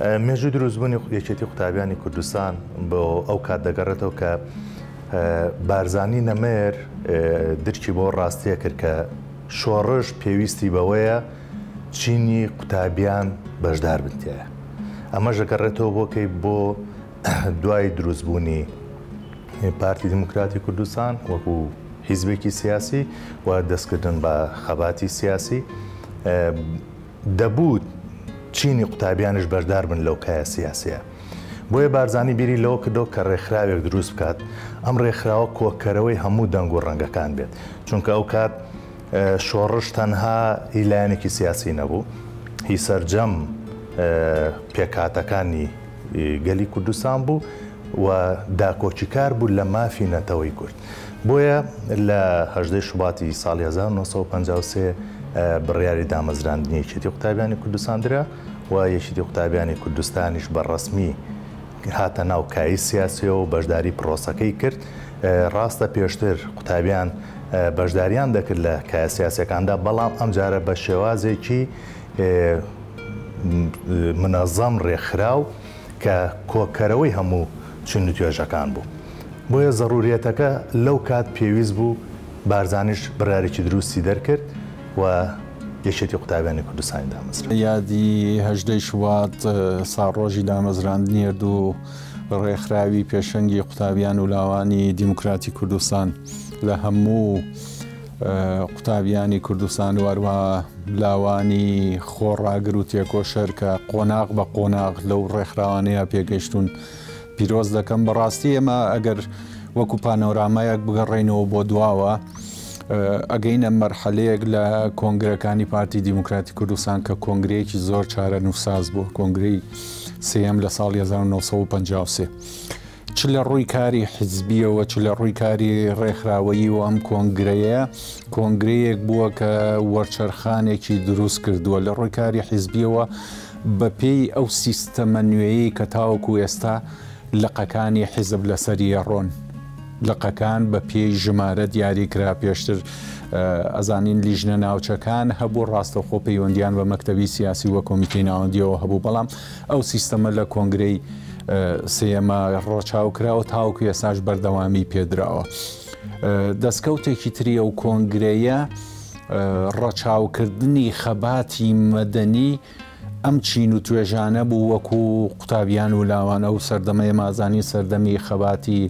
مێژووی دروستبوونی یەکێتی قوتابیانی کوردستان بۆ ئەو کات دەگەڕێتەوە کە بارزانی نەمر درکی بۆ ڕاستیە کرد کە شۆڕش پێویستی بەوەیە چینی قوتابیان بەشدار بن تیایا. ئەمەش دەگەڕێتەوە بۆ کەی؟ بۆ دوای دروستبوونی پارتی دیموکراتی کوردستان وەکو حیزبێکی سیاسی و دەستکردن بە خەباتی سیاسی. دەبوو چینی قوتابیانیش بەشدار بن لەو کایە سیاسیە. بۆیە بارزانی بیری لەوە کردەوە کە ڕێکخراوێک دروست بکات، ئەم ڕێکخراوە کۆکەرەوەی هەموو دەنگ و ڕەنگەکان بێت. چونکە ئەو کات شۆڕش تەنها هی لایەنێکی سیاسی نەبوو، هی سەرجەم پێکهاتەکانی گەلی کوردستان بوو و داکۆکیکار بوو لە مافی نەتەوەی کورد. بۆیە لە 18 شوباتی ساڵی 1953 بڕیاری دامەزراندنی یەکێتی قوتابیانی کوردستان درا و یەکێتی قوتابیانی کوردستانیش بە ڕەسمی هاتە ناو کایی سیاسیەوە و بەشداری پرۆسەکەی کرد. ڕاستە پێشتر قوتابیان بەشداریان دەکرد لە کایە سیاسیەکاندا، بەڵام ئەمجارە بە شێوازێکی منەزەم ڕێکخراو کە کۆکەرەوەی هەموو چین و توێژەکان بوو. بۆیە زەروریەتەکە لەو کات پێویست بوو، بارزانیش بڕیارێکی دروستی دەرکرد و یەکێتی قوتابیانی کوردستانی دامەزراند. یادی هەژدەی شوبات ساڵڕۆژی دامەزراندنی هەردوو ڕێکخراوی پێشەنگی قوتابیان و لاوانی دیموکراتی کوردستان لە هەموو قوتابیانی کوردستان و هەروەها لاوانی خۆڕاگر و تێکۆشەر کە قۆناغ بە قۆناغ لەو ڕێکخراوانەیە پێگەیشتوون پیرۆز دەکەم. بەڕاستی ئێمە ئەگەر وەکو پانۆرامایەک بگەڕێینەوە بۆ دواوە ئەگەینە مەرحەلەیەک لە کۆنگرەکانی پارتی دیموکراتی کوردستان کە کۆنگرەیەکی زۆر چارەنووسساز بووە، کۆنگرەی سێیەم لە ساڵی 1953. چ لە ڕووی کاری حیزبیەوە چ لە ڕووی کاری ڕێکخراوەیی و ئەم کۆنگرەیە کۆنگرەیەک بووە کە وەرچەرخانێکی دروست کردووە لە ڕووی کاری حیزبیەوە بەپێی ئەو سیستەمە نوێیەی کە تاوەکو ئێستا لقەکانی حیزب لەسەری ئەڕۆن، لقەکان بە پێی ژمارە دیاری کرا، پێشتر ئەزانین لیژنە ناوچەکان هەبوو ڕاستەوخۆ پەیوەندیان بە مەکتەبی سیاسی و کۆمیتەی ناوەندیەوە هەبوو، بەڵام ئەو سیستەمە لە کۆنگرەی سێیەما ڕەچاو کراوە تاوەکو ئێستاش بەردەوامی پێدراوە. دەستکەوتێکی تری ئەو کۆنگرەیە ڕەچاوکردنی خەباتی مەدەنی ئەم چین و توێژانە بوو وەکو قوتابیان و لاوان ئەو سەردەمە ئێمە ئەزانین سەردەمی خەباتی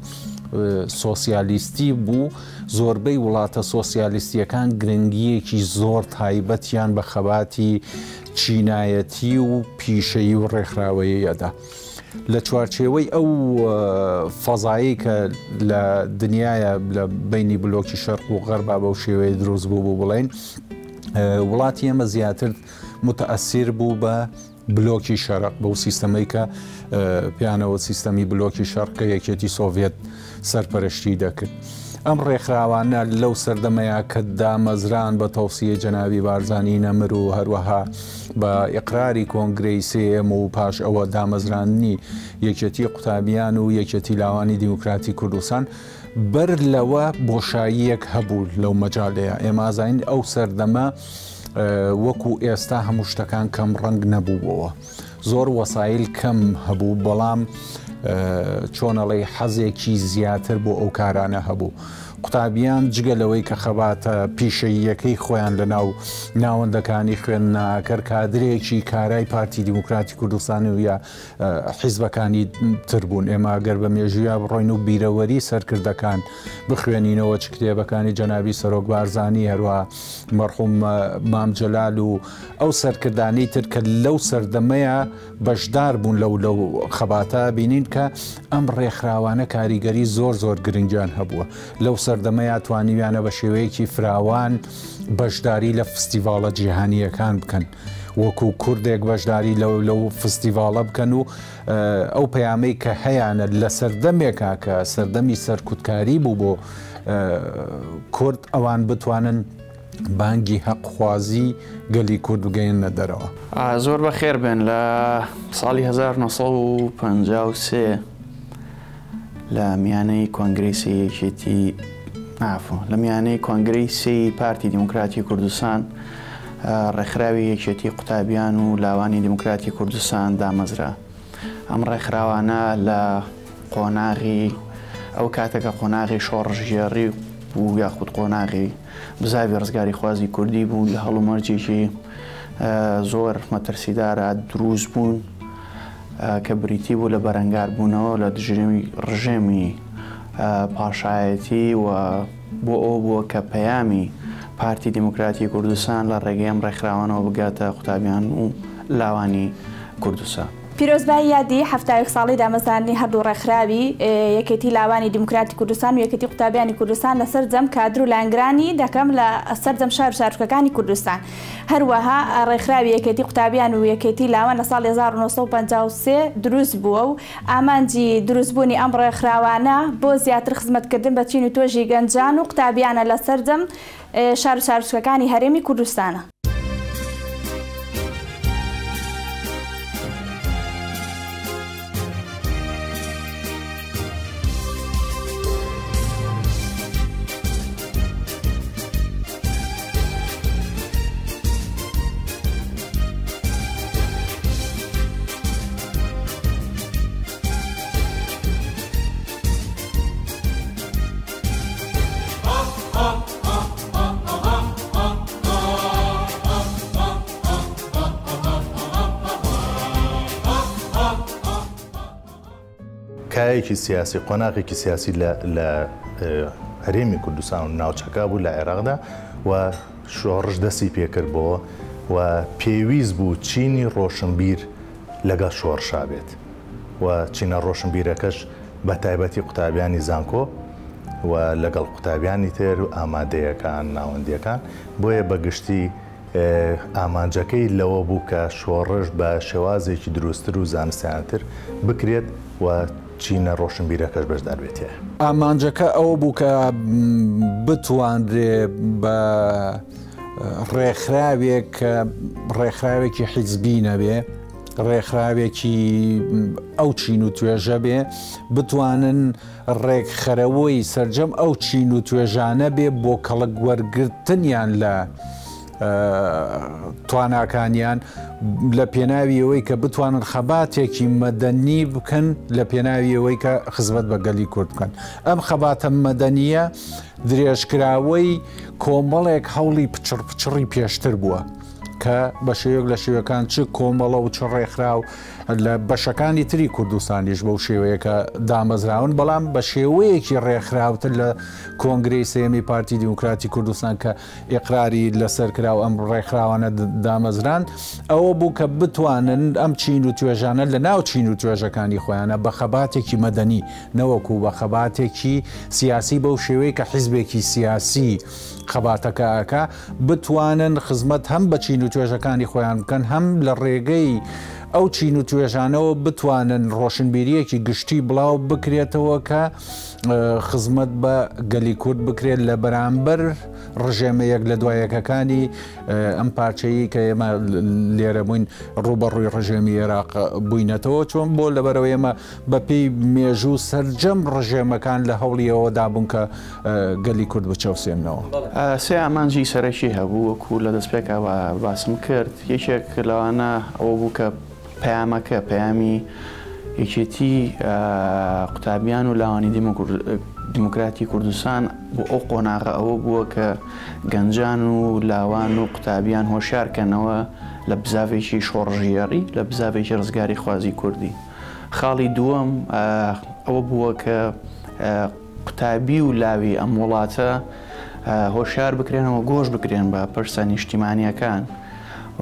سۆسیالیستی بوو زۆربەی وڵاتە سۆسیالیستیەکان گرنگیەکی زۆر تایبەتیان بە خەباتی چینایەتی و پیشەیی و ڕێکخراوەیی ئەدا. لە چوارچێوەی ئەو فەزایی کە لە دنیاە لە بینی بلۆکی شەرق و غەربا بەو شێوەیە دروست بوو بوو بڵێن وڵاتی ئێمە زیاتر متەئەسیر بوو بە بلۆکی شەرق بەو سیستەمەی کە پیانەوە سیستەمی بلۆکی شەرق کە یەکێتی سۆڤێت سەرپەرشتی دەکرد. ئەم ڕێکخراوانە لەو سەردەمەیە کە دامەزران بە تەوسیەی جەنابی بارزانی نەمر و هەروەها بە ئیقراری کۆنگرەی سێیەم و پاش ئەوە دامەزراندنی یەکێتی قوتابیان و یەکێتی لاوانی دیموکراتی کوردستان بەر لەوە بۆشاییەک هەبوو لەو مەجالەیە ئێمە ئازانین ئەو سەردەمە وەکو ئێستا هەموو شتەکان کەم ڕەنگ نەبووەوە زۆر وەسایل کەم هەبوو بەڵام چۆنەڵی حەزێکی زیاتر بۆ ئەو کارانە هەبوو. قوتابیان جگە لەوەی کە خەباتە پیشەییەکەی خۆیان لە ناو ناوەندەکانی خوێندناکەر کادرێکی کارای پارتی دیموکراتی کوردستان و یا حیزبەکانی تر بوون. ئێمە گەر بە مێژوویا بڕۆین و بیرەوەری سەرکردەکان بخوێنینەوە چ کتێبەکانی جەنابی سەرۆک بارزانی هەروە مەرحوم مام جەلال و ئەو سەرکردانەی تر کە لەو سەردەمەیە بەشدار بوون لەو لەو خەباتە بینین کە ئەم ڕێکخراوانە کاریگەری زۆر زۆر گرنگیان هەبووە لەو سەردەمەیە توانیویانە بە شێوەیەکی فراوان بەشداری لە فستیڤاڵە جیهانییەکان بکەن وەکو کوردێک بەشداری لەو لەو فستیڤاڵە بکەن و ئەو پەیامەی کە هەیانە لە سەردەمێکا کە سەردەمی سەرکوتکاری بوو بۆ کورد ئەوان بتوانن بانگی هەقخوازی گەلی کورد بگەیەننە دەرەوە. زۆر بەخێر بێن. لە ساڵی 1953 لە میانەی کۆنگرەی سێی یەکێتی عەفو لە میانەی کۆنگرەی سێی پارتی دیموکراتی کوردستان ڕێکخراوی یەکێتی قوتابیان و لاوانی دیموکراتی کوردستان دامەزرا. ئەم ڕێکخراوانە لە قۆناغی ئەو کاتە کە قۆناغی شۆڕشگێڕی بوو یاخود قۆناغی بزاڤی ڕزگاریخوازی کوردی بوو لە هەڵومەرجێکی زۆر مەترسیدارا دروست بوون کە بریتی بوو لە بەرەنگاربوونەوە لە دژی ڕژێمی پاشایەتی و بۆ ئەوە بووە کە پەیامی پارتی دیموکراتی کوردستان لە ڕێگەی ئەم ڕێکخراوانەوە بگاتە قوتابیان و لاوانی کوردستان. پیرۆزبایی یادی 71 ساڵەی دامەزراندنی هەردوو ڕێکخراوی یەکێتی لاوانی دیموکراتی کوردستان و یەکێتی قوتابیانی کوردستان لە سەرجەم کادر و لایەنگرانی دەکەم لە سەرجەم شار و شارۆچکەکانی کوردستان. هەروەها ڕێکخراوی یەکێتی قوتابیان و یەکێتی لاوان لە ساڵی 1953 دروست بووە و ئامانجی دروستبوونی ئەم ڕێکخراوانە بۆ زیاتر خزمەتکردن بە چین و توێژی گەنجان و قوتابیانە لە سەرجەم شار و شارۆچکەکانی هەرێمی کوردستانە. کایەکی سیاسی، قۆناغێکی سیاسی لە هەرێمی کوردستان و ناوچەکە بوو لە عێراقدا و شۆڕش دەستی پێکرد بۆ و پێویست بوو چینی ڕۆشنبیر لەگەڵ شۆڕشا بێت و چینە ڕۆشنبیرەکەش بە تایبەتی قوتابیانی زانکۆ و لەگەڵ قوتابیانی تر و ئامادەیەکان ناوەندیەکان، بۆیە بە گشتی ئامانجەکەی لەوە بوو کە شۆڕش بە شێوازێکی دروستتر و زانستیانەتر بکرێت و چینە ڕۆشنبیرەکەش بەشدار بێت تیایا. ئامانجەکە ئەوە بوو کە بتوانرێ بە ڕێکخراوێک کە ڕێکخراوێکی حیزبی نەبێ، ڕێکخراوێکی ئەو چین و توێژە بێ، بتوانن ڕێکخەرەوەی سەرجەم ئەو چین و توێژانە بێ بۆ کەڵک وەرگرتنیان لە تواناکانیان لە پێناوی ئەوەی کە بتوانن خەباتێکی مەدەنی بکەن لە پێناوی ئەوەی کە خزمەت بە گەلی کورد بکەن. ئەم خەباتە مەدەنیە درێژکراوەی کۆمەڵێک هەوڵی پچڕ پچڕی پێشتر بووە کە بە شێوەیەک لە شێوەکان چ کۆمەڵە و چ ڕێکخراو لە بەشەکانی تری کوردستانیش بەو شێوەیە کە دامەزراون، بەڵام بە شێوەیەکی ڕێکخراوتر لە کۆنگرەی سێیەمی پارتی دیموکراتی کوردستان کە ئیقراری لەسەر کرا و ئەم ڕێکخراوانە دامەزران، ئەوە بوو کە بتوانن ئەم چین و توێژانە لە ناو چین و توێژەکانی خۆیانە بە خەباتێکی مەدەنی نەوەکو بە خەباتێکی سیاسی بەو شێوەیە کە حیزبێکی سیاسی خەباتەکە ئەکا بتوانن خزمەت هەم بە چین و توێژەکانی خۆیان بکەن هەم لە ڕێگەی ئەو چین و توێژانەوە بتوانن ڕۆشنبیریەکی گشتی بڵاو بکرێتەوە کە خزمەت بە گەلی کورد بکرێت لە بەرامبەر ڕژێمە یەک لە دوایەکەکانی ئەم پارچەیی کە ئێمە لێرە بووین ڕووبەڕووی ڕژێمی عێراق بووینەتەوە چۆن بۆ لەبەرەوە ئێمە بەپێی مێژوو سەرجەم ڕژێمەکان لە هەوڵی ئەوەدا بوون کە گەلی کورد بچەوسێننەوە. سێ ئامانجی سەرەکی هەبوو وەکو لە دەستپێکەوە باسم کرد، یەکێک لەوانە ئەوە بوو کە پەیامەکە پەیامی یەکێتی قوتابیان و لاوانی دیموکراتی کوردستان بۆ ئەو قۆناغە ئەوە بووە کە گەنجان و لاوان و قوتابیان هۆشیار کەنەوە لە بزاڤێکی شۆڕشگێڕی، لە بزاڤێکی ڕزگاریخوازی کوردی. خاڵی دووەم ئەوە بووە کە قوتابی و لاوی ئەم وڵاتە هۆشیار بکرێنەوە، گۆش بکرێن بە پرسە نیشتیمانییەکان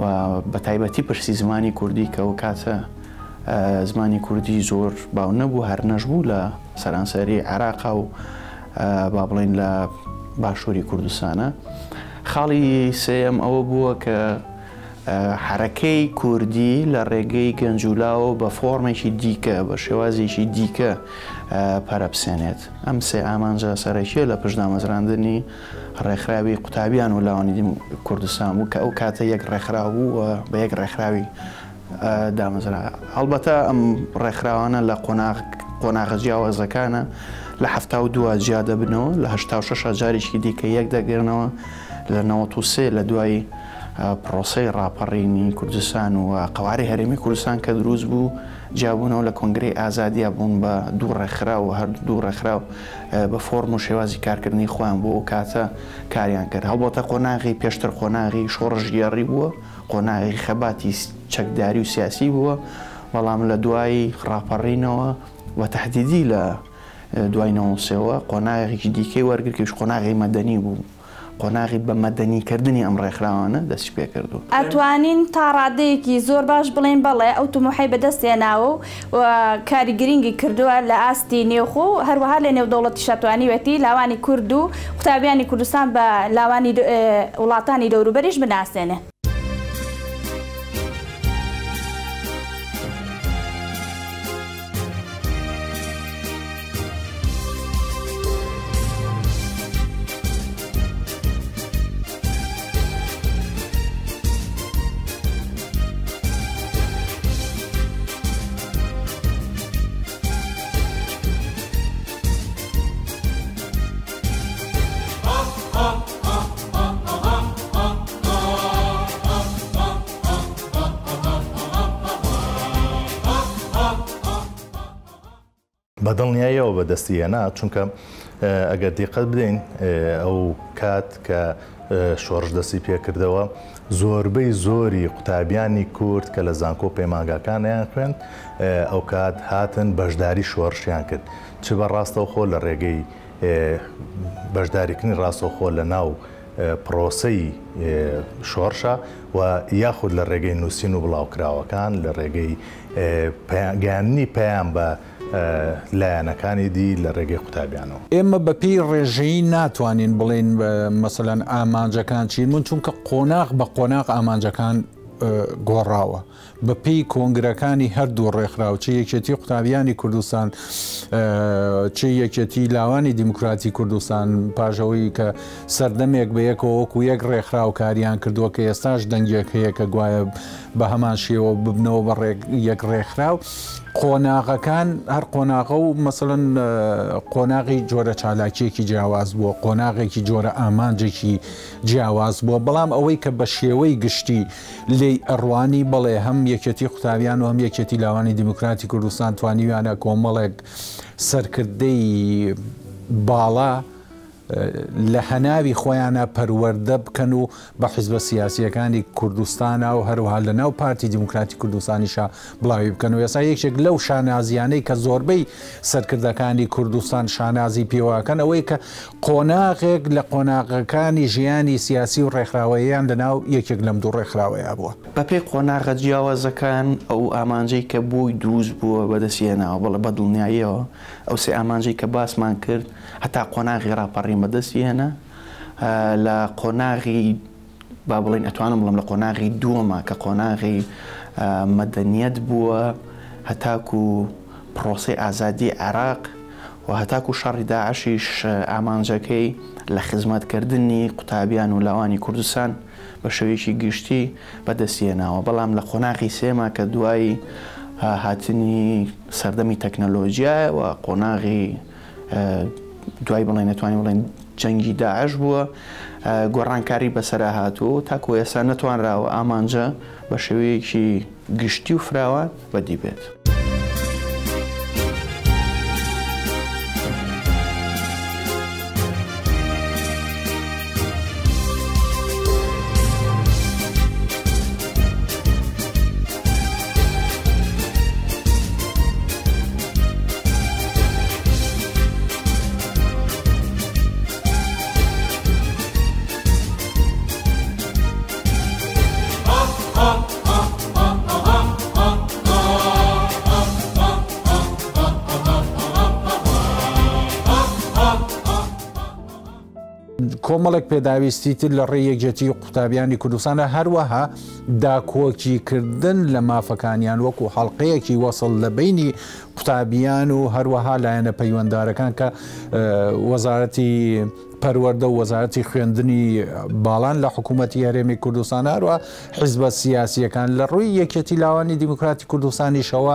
و بە تایبەتی پرسی زمانی کوردی کە ئەو کاتە زمانی کوردی زۆر باو نەبوو، هەر نەشبوو لە سەرانسەری عێراقا و با بڵێین لە باشووری کوردستانە. خاڵی سێیەم ئەوە بووە کە حەرەکەی کوردی لە ڕێگەی گەنج و لاوە بە فۆرمێکی دیکە، بە شێوازێکی دیکە پەرە بسێنێت. ئەم سێ ئامانجە سەرەکییە لە پشت دامەزراندنی ڕێکخراوی قوتابیان و لاوانی کوردستان بوو کە ئەو کاتە یەک ڕێکخراو بوو و بە یەک ڕێکخراوی دامەزرا. هەڵبەتە ئەم ڕێکخراوانە لە قۆناغە جیاوازەکانە لە 72 جیا دەبنەوە، لە 86 جارێکی دیکە یەک دەگرنەوە، لە 93 لە دوای پرۆسەی ڕاپەڕینی کوردستان و قەوارەی هەرێمی کوردستان کە دروست بوو، جیابوونەوە لە کۆنگرەی ئازادیا بوون بە دوو ڕێکخراو و هەر دوو ڕێکخراو بە فۆرم و شێوازی کارکردنی خۆیان بۆ ئەو کاتە کاریان کرد. هەڵبەتە قۆناغی پێشتر قۆناغی شۆڕشگێڕی بووە، قۆناغی خەباتی چەکداری و سیاسی بووە، بەڵام لە دوای ڕاپەڕینەوە و تەحدیدی لە دوای 93 وە قۆناغێکی دیکەی وەرگرت کە ئەویش قۆناغی مەدەنی بوو. قۆناغی بە مەدەنی کردنی ئەم ڕێکخراوانە دەستی پێکردووە. ئەتوانین تا ڕادەیەکی زۆر باش بڵێین بەڵێ ئەو تموحەی بەدەست هێناوە و کاری گرینگی کردووە لە ئاستی نێوخۆ و هەروەها لە نێودەوڵەتیشا توانیویەتی لاوانی کورد و قوتابیانی کوردستان بە لاوانی وڵاتانی دەوروبەریش بناسێنێ. بە دڵنیاییەوە بەدەستی هێنا، چونکە ئەگەر دیقەت بدەین ئەو کات کە شۆڕش دەستی پێکردەوە زۆربەی زۆری قوتابیانی کورد کە لە زانکۆ پەیمانگاکانیان خوێند ئەو کات هاتن بەشداری شۆڕشیان کرد چ بە ڕاستەوخۆ لە ڕێگەی بەشداریکردنی ڕاستەوخۆ لە ناو پرۆسەی شۆڕشە و یاخود لە ڕێگەی نووسین و بڵاوکراوەکان لە ڕێگەی گەیاندنی پەیام بە لایەنەکانی دی لە ڕێگەی قوتابیانەوە. ئێمە بە پێی ڕێژەیی ناتوانین بڵێین مەسەلەن ئامانجەکان چین بوون، چونکە قۆناغ بە قۆناغ ئامانجەکان گۆڕاوە. بە پێی کۆنگرەکانی هەردوو ڕێکخراو چ یەکێتی قوتابیانی کوردستان چ یەکێتی لاوانی دیموکراتی کوردستان پاش ئەوەی کە سەردەمێک بە یەکەوە وەکو یەک ڕێکخراو کاریان کردووە کە ئێستاش دەنگێک هەیە کە گوایە بە هەمان شێوە ببنەوە بە یەک ڕێکخراو قۆناغەکان هەر قۆناغە و مەسەلەن قۆناغی جۆرە چالاکیەکی جیاواز بووە قۆناغێکی جۆرە ئامانجێکی جیاواز بووە بەڵام ئەوەی کە بە شێوەی گشتی لێی ئەڕوانی بەڵێ هەم یەکێتی قوتابیان و هەم یەکێتی لاوانی دیموکراتی کوردستان توانیویانە کۆمەڵێک سەرکردەی باڵا لە هەناوی خۆیانا پەروەردە بکەن و بە حیزبە سیاسییەکانی کوردستانا و هەروەها لە ناو پارتی دیموکراتی کوردستانیشا بڵاوی بکەن و ئێستا یەکێک لەو شانازیانەی کە زۆربەی سەرکردەکانی کوردستان شانازی پێوەکەن ئەوەی کە قۆناغێک لە قۆناغەکانی ژیانی سیاسی و ڕێکخراوەییان لە ناو یەکێک لەم دوو ڕێکخراوەیا بووە. بەپێی قۆناغە جیاوازەکان ئەو ئامانجەی کە بۆی دروست بووە بەدەستی هێناوە، بەڵێ بەدڵنیاییەوە ئەو سێ ئامانجەی کە باسمان کرد هەتا قۆناغی ڕاپەڕین بەدەستی هێنا، لە قۆناغی با بڵێین ئەتوانم بڵێم لە قۆناغی دووەمە کە قۆناغی مەدەنیەت بووە هەتاکو پرۆسەی ئازادی عێراق و هەتاکو شەڕی داعشیش ئامانجەکەی لە خزمەتکردنی قوتابیان و لاوانی کوردستان بە شێوەیەکی گشتی بەدەستی هێناوە، بەڵام لە قۆناغی سێما کە دوای هاتنی سەردەمی تەکنەلۆجیایە و قۆناغی دوای بڵێن نەتوانین بڵێن جەنگی داعش بووە گۆڕانکاری بەسەرا هاتووە و تاکو ئێستا نەتوانراوە ئامانجە بە شێوەیەکی گشتی و فراوان بەدی بێت. کۆمەڵێک پێداویستی تر لە ڕێی یەکێتی قوتابیانی کوردستانە هەروەها داکۆکیکردن لە مافەکانیان وەکو حەڵقەیەکی وەسڵ لە بەینی قوتابیان و هەروەها لایەنە پەیوەندارەکان کە وەزارەتی پەروەردە و وەزارەتی خوێندنی باڵان لە حکوومەتی هەرێمی کوردستان، هەروە حیزبە سیاسییەکان. لە ڕووی یەکێتی لاوانی دیموکراتی کوردستانیشەوە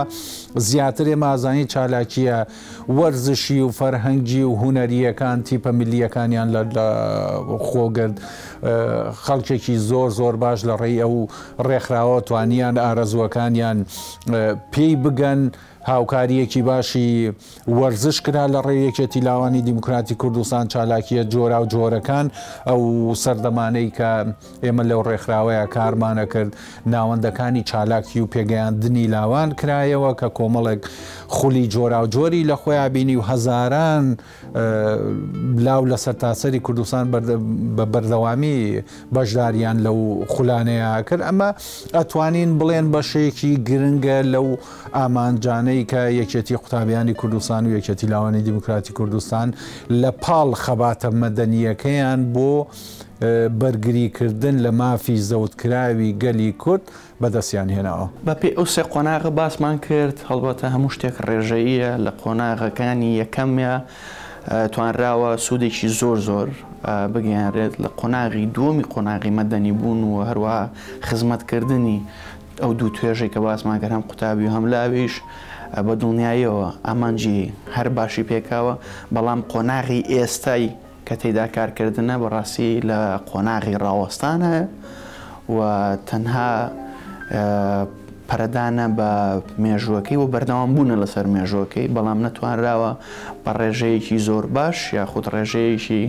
زیاتر ئێمە ئازانی چالاکییە وەرزشی و فەرهەنگی و هونەرییەکان تیپە میللییەکانیان لە خۆگرت، خەڵکێکی زۆر زۆر باش لە ڕێی ئەو ڕێکخراوە توانیان ئارەزووەکانیان پێی بگەن. هاوکارییەکی باشی وەرزش کرا لە ڕێی یەکێتی لاوانی دیموکراتی کوردستان، چالاکییە جۆراوجۆرەکان ئەو سەردەمانەی کە ئێمە لەو ڕێکخراوەیە کارمانە کرد، ناوەندەکانی چالاکی و پێگەیاندنی لاوان کرایەوە کە کۆمەڵێک خولی جۆراوجۆری لە خۆیان بینی و هەزاران لاو لە سەرتاسەری کوردستان بە بەردەوامی بەشداریان لەو خولانەیە کرد. ئەمە ئەتوانین بڵێن بەشێکی گرنگە لەو ئامانجانەی کە یەکێتی قوتابیانی کوردستان و یەکێتی لاوانی دیموکراتی کوردستان لە پاڵ خەباتە مەدەنییەکەیان بۆ بەرگریکردن لە مافی زەوتکراوی گەلی کورد بەدەستیان هێناوە. بەپێی ئەو سێ قۆناغە باسمان کرد، هەڵبەتە هەموو شتێک ڕێژەییە، لە قۆناغەکانی یەکەمیا توانراوە سوودێکی زۆر زۆر بگەیەنرێت، لە قۆناغی دووەمی قۆناغی مەدەنی بوون و هەروەها خزمەتکردنی ئەو دوو توێژەی کە باسمان کرد هەم قوتابی و هەم لاویش بە دڵنیاییەوە ئامانجی هەر باشی پێکاوە، بەڵام قۆناغی ئێستای کە تێیدا کارکردنە بەڕاستی لە قۆناغی ڕاوەستانە و تەنها پەرەدانە بە مێژووەکەی و بەردەوام بوونە لەسەر مێژووەکەی، بەڵام نەتوانراوە بە ڕێژەیەکی زۆر باش یاخود ڕێژەیەکی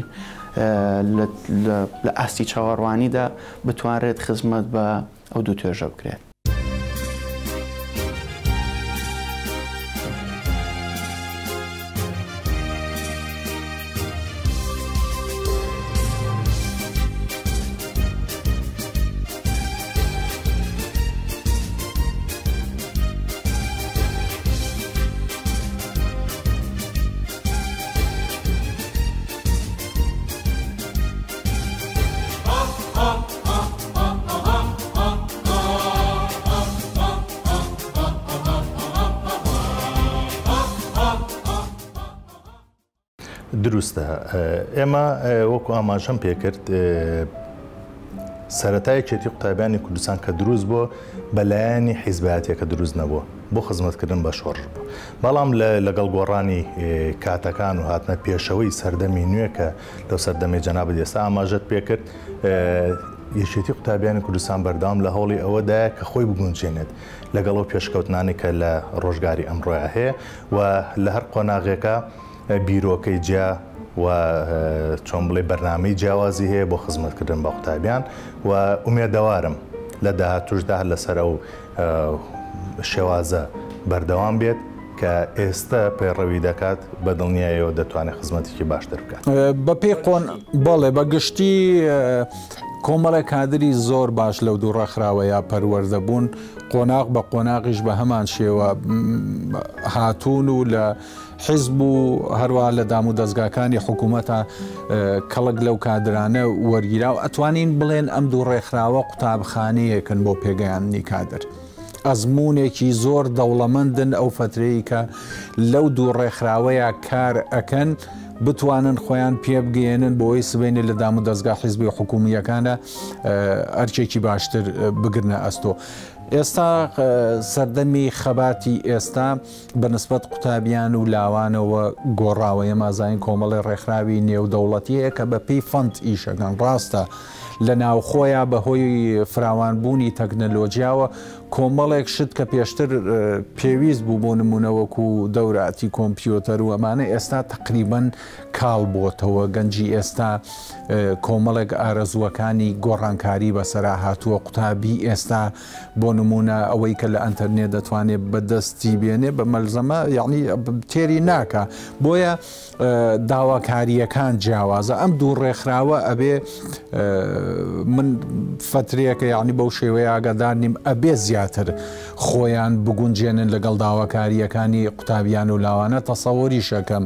لە ئاستی چاوەڕوانیدا بتوانرێت خزمەت بە ئەو دوو توێژە بکرێت. دروستە ئێمە وەکو ئاماژەم پێکرد سەرەتا یەکێتی قوتابیانی کوردستان کە دروست بووە بە لایەنی حیزبایەتیەکە دروست نەبووە بۆ خزمەتکردن بە شۆڕش بوو بەڵام لەگەڵ گۆڕانی کاتەکان و هاتنە پێشەوەی سەردەمی نوێ کە لەو سەردەمەی جەنابت ئێستا ئاماژەت پێکرد یەکێتی قوتابیانی کوردستان بەردەوام لە هەوڵی ئەوەدایە کە خۆی بگونجێنێت لەگەڵ ئەو پێشکەوتنانەی کە لە ڕۆژگاری ئەمڕۆیا هەیە و لە هەر قۆناغێکا بیرۆکەی جیا و چۆن بڵێ بەرنامەی جیاوازی هەیە بۆ خزمەتکردن بە قوتابیان و ئومێدەوارم لە داهاتووشدا هەر لەسەر ئەو شێوازە بەردەوام بێت کە ئێستە پەیڕەوی دەکات، بە دڵنیایەوە دەتوانێت خزمەتێکی باشتر بکات. بە پێی قۆن بەڵێ بە گشتی کۆمەڵێک کادری زۆر باش لەو دوو ڕێکخراوەیە پەروەردە بوون، قۆناغ بە قۆناغیش بە هەمان شێوە هاتوون و لە حیزب و هەروەها لە دام و دەزگاکانی حکوومەتە کەڵک لەو کادرانە وەرگیرا و ئەتوانین بڵێن ئەم دوو ڕێکخراوە قوتابخانەیەکن بۆ پێگەیاندنی کادر. ئەزموونێکی زۆر دەوڵەمەندن ئەو فەترەی کە لەو دوو ڕێکخراوەیە کار ئەکەن بتوانن خۆیان پێبگەیەنن بۆی سبەینێ لە دام و دەزگا حیزبی و حکوومییەکانە ئەرکێکی باشتر بگرنە ئەستۆ. ئێستا سەردەمی خەباتی ئێستا بە نسبەت قوتابیان و لاوانەوە گۆڕاوە، ئێمە ئەزانین کۆمەڵی ڕێکخراوی نێودەوڵەتی هەیە کە بە پێی fund ئیشەکەن، ڕاستە لە ناوخۆیا بە هۆی فراوانبوونی تەکنەلۆجیاوە کۆمەڵێک شت کە پێشتر پێویست بوو بۆ نمونە وەکو دەوراتی کۆمپیۆتەر و ئەمانە ئێستا تەقریبەن کاڵ بۆتەوە، گەنجی ئێستا کۆمەڵێک ئارەزووەکانی گۆڕانکاری بەسەرا هاتووە، قوتابی ئێستا بۆ نموونە ئەوەی کە لە ئەنتەرنێت دەتوانێت بەدەستی بێنێ بە مەلزەمە یەعنی تێری ناکا، بۆیە داواکارییەکان جیاوازە. ئەم دوو ڕێکخراوە ئەبێ من فەترەیەکە یەعنی بەو شێوەیە ئاگادار نیم ئەبێ زیاتر خۆیان بگونجێنن لەگەڵ داواکارییەکانی قوتابیان و لاوانە تەسەوریشەکەم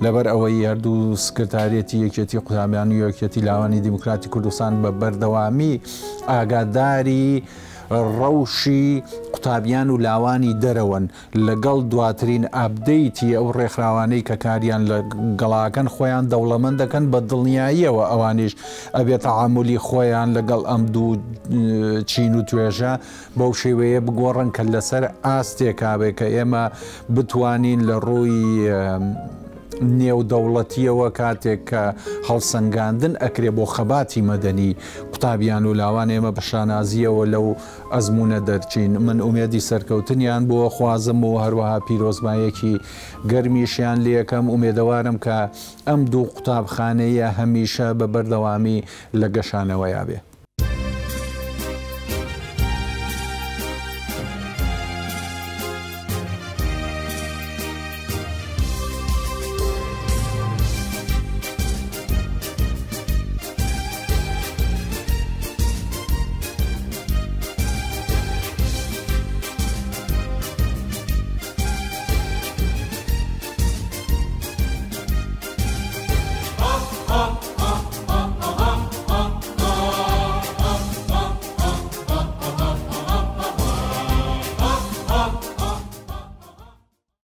لەبەر ئەوەی هەردوو سکرتاریەتی یەکێتی قوتابیان و یەکێتی لاوانی دیموکراتی کوردستان بە بەردەوامی ئاگاداری ڕەوشی قوتابیان و لاوانی دەرەوەن لەگەڵ دواترین ئاپدەیتی ئەو ڕێکخراوانەی کە کاریان لە گەڵاکەن خۆیان دەوڵەمەند دەکەن بە دڵنیاییەوە ئەوانیش ئەبێ تەعامولی خۆیان لەگەڵ ئەم دوو چین و توێژە بەو شێوەیە بگۆڕن کە لەسەر ئاستێکا بێ کە ئێمە بتوانین لە ڕووی نێودەوڵەتیەوە کاتێک کە هەڵسەنگاندن ئەکرێ بۆ خەباتی مەدەنی قوتابیان و لاوان ئێمە بە شانازیەوە لەو ئەزموونە دەرچین. من ئومێدی سەرکەوتنیان بۆ خوازم و هەروەها پیرۆزبایەکی گەرمیشیان لێکەم. ئومێدەوارم کە ئەم دوو قوتابخانەیە هەمیشە بە بەردەوامی لە گەشانەوەیا بێ.